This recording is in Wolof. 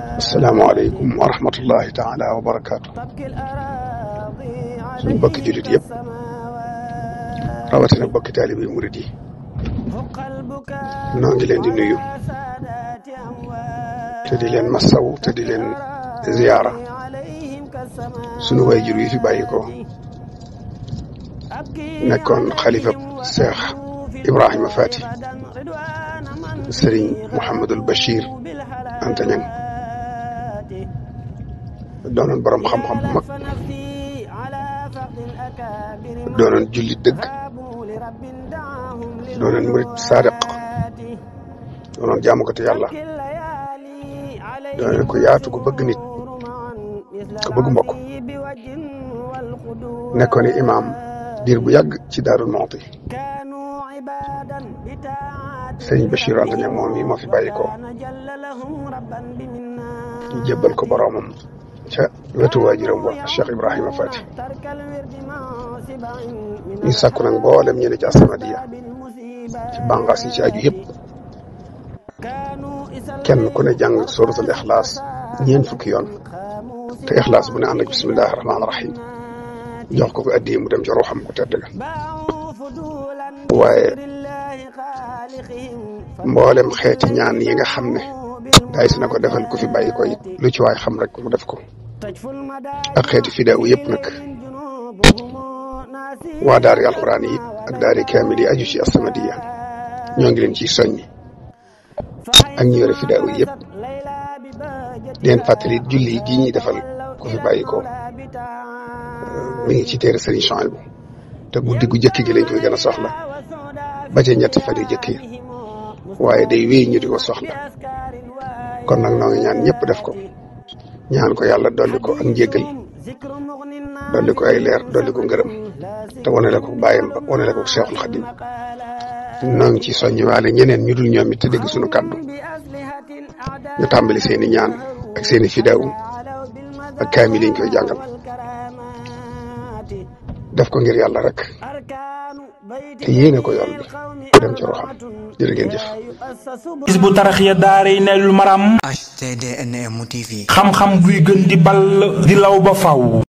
asalaamaaleykum wa rahmatullahi taala wa barakaatu. suñu bokki jullit yëpp rawatina bokki taalibe murid yi noo ngi leen di nuyu te di leen masaw te di leen ziyaara sunu waajur yi fi bàyyi ko nekkoon xalifa Cheikh Ibrahima Fati Serigne Mouhamadul Bachir Anta Niang doonoon borom xam-xam bu mag doonoon jullit dëgg doonoon murit saadiq doonoon jaamukatu yàlla doonoon ko yaatu ko bëgg nit ko bëgg mbokk nekkoon imaam diir bu yàgg ci Daarul Muxti sëñ Bachir Anta Niang moom yi moo fi bàyyi ko ñu jébbal ko boroomam ca wetu waajuram wa Cheikh Ibrahima Fati ñu sàkku nag mboolem ñene ci As-Samadiyya ci bànqaas yi ci aju yëpp kenn ku ne jàng suratul Ixlaas ñeent fukki yoon te Ixlaas bu ne ànd ak bismillahi rahmaani rahim jox ko addiya mu dem ci ruuxam ku tedd ga waaye mboolem xeeti ñaan yi nga xam ne daay si na ko defal ku fi bàyyi ko it lu ci waay xam rek mu def ko ak xeeti fidaaw yëpp nag waa daari alxuraan yi ak daari kaamil yi aju ci As-Samadiyya ñoo ngi leen ciy soññi ak ñi yore fidaaw yi yëpp di leen fàttali julli gi ñuy defal ku fi bàyyi ko mi ngi ci téere Sëriñ Suhaybu te guddi gu jëkk gi lañ koy gën a soxla ba ca ñetti fan yu jëkk yi waaye day wéy ñu di ko soxla kon nag noo ngi ñaan ñëpp def ko ñaan ko yàlla dolli ko ak njéggal dolli ko ay leer dolli ko ngërëm te wanale ko bàyyam ba wanale ko Seexul Xadim noo ngi ci soññi waale ñeneen ñu dul ñoom it te dégg suñu kàddu ñu tàmbali seeni ñaan ak seeni fidaaw ak kaamil yi ñu koy jàngal def ko ngir yàlla rek te yéene ko yoon bi dem ci ruuxam jërë ngeen jëf. Hizbut Tarqiyyah daaray Naylul Maram. HTDNM TV. xam-xam buy gën di ball di law ba faw.